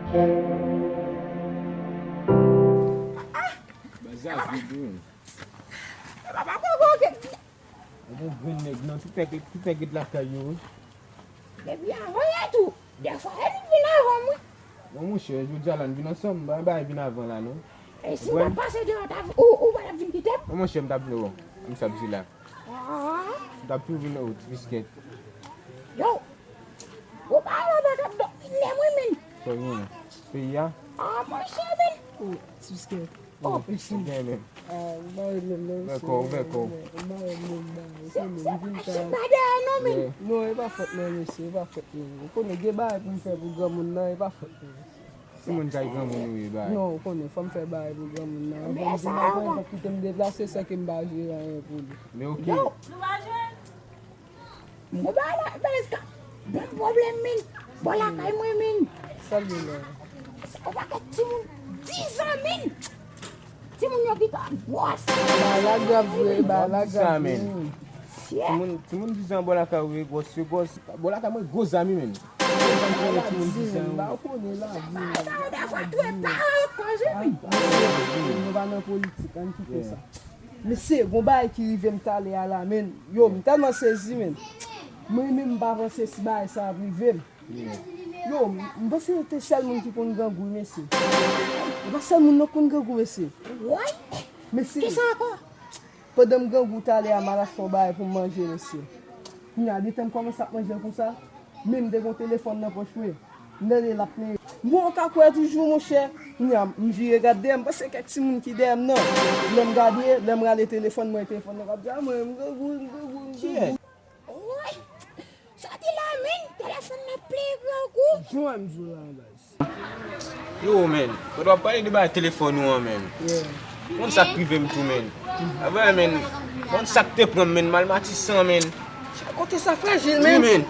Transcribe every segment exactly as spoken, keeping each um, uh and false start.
Baz la vid wi. Papa Gogo, ke Ou gon grenn nèg non, tout nèg, tout nèg ret lakay yo wi. Depi avan yè tou. Dèfwa e li vin avan mwen. Non monchè, jodi a la n vin ansanm, m pa bay vin avan la non. E si m pa t pase deyò, ta, ou, ou pa t ap vin kite m? Non monchè, m t ap vin, bon, m sa ap di la. Ah. M t ap tou vin o ti biskèt. Yo. Ou pa wè bagay ap domine mwen menm. Sa w gen? Peyi a? Ah, monchè menm. O ti biskèt. Oh, ou gen menm. Ah, m pa wè menm non. Ouvè kò, ouvè kò. M pa wè menm bagay. Se, se pa, se pa dèyè non, men. Non, e pa fòt mwen, mesye, e pa fòt mwen. Ou konnen gen bagay pou m fè pou granmoun nan, e pa fòt mwen. Timoun kay granmoun ou ye, bay. Non, ou konnen, fò m fè bagay pou granmoun nan. Avan m vin avan, fòk kite m deplase san ke m pa jere anyen pou li. Men oke. Yo! Nou pa jwenn? Mwen pa la, bèz ka. Ban m pwoblèm, men. Bò lakay mwen, men. Sa l gen la? Se yon pakèt timoun diz an, men. Timoun yo gentan gwòs. Bagay la grav vre, bagay la grav vre. Timoun, timoun diz an bò lakay ou ye gwòs, yo gwòs. Bò lakay mwen gwo zam wi menm. Timoun diz an. Ba ou konnen lavi. Sa yo dèfwa tou e paran yo koze wi. Nou pa nan politik, ann kite sa. Mesye, gon bagay ki rive m talè a la, men. Yo, m tèlman sezi, men. Mwen menm m pa panse si bagay sa ap rive m. Yo, m panse se te sèl moun ki konn grangou, mesye. E pa sèl moun nan k konn grangou, mesye. Woy! Mesye. Kisa ankò? Pandan m grangou talè a, m al achte yon bagay pou m manje, mesye. Kounye a, detan m kòmanse ap manje l konsa, men m te gon telefòn nan pòch mwen. M tande l ap plenyen. M wè yon kakwè toujou, monchè. Kounye a, m vire gade dèyè m, m panse kèk timoun ki dèyè m nan. Lè m gade, lè m rale telefòn mwen, telefòn nan k ap di, "A mwen, m grangou, m grangou, m grangou." Woy! Soti la, men, telefòn nan plen grangou. Jwenn m di w la, baz. Yo, men, kote w ap pale de bagay telefòn ou an, men. Konn sa k rive m tou, men. Avè, men, konn sa k te pran m, men, m al Matisan, men. Kote sa frajil, men. Wi, men.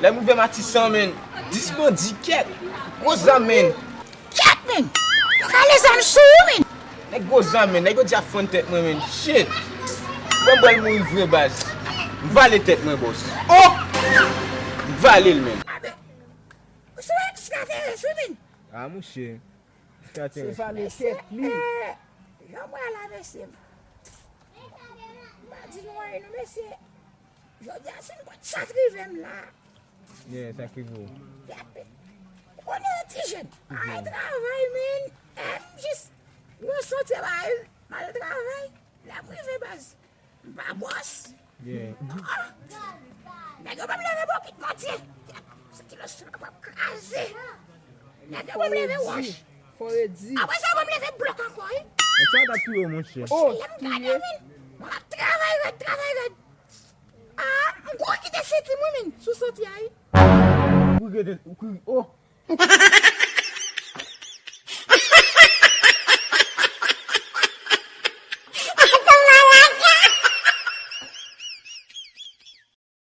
Lè m rive Matisan, men, dis bandi kèt. Gwo zam, men. Kèt, men. Yo rale zam sou ou, men. Nèg gwo zam, men. Nèg yo di ap fann tèt mwen, men. Shit. Mwen, m pral mouri vre, baz. M vale tèt mwen, bòs. Oh! M vale l, men. Ou se yon ekstraterès wi, men. Ah, monchè. Ekstraterès. Se vale tèt li. Mesye, eh, jan mwen la, mesye. M pa di nou anyen non, mesye. Jodi a, si m konn sa k rive m la. Yeah, sa k rive w. Ou konnen yon ti jèn. Al travay, men. M jis, mwen soti bay, m al travay. Lè m rive baz. M pa bòs. Yeah. Ah! Nèg yo ban m leve bokit Bondye. Senti le son ap kraze. Nèg yo ban m leve wòch. Fò redi. Apre sa, yo ban m leve blòk ankò, wi. Men sa w t ap touye w, monchè. Oh, lè m gade, men, mwen ap travay rèd, travay rèd. Ah, m kouri kite senti m, wi, men, sou senti a, wi. Ou kouri kite, ou kouri, oh.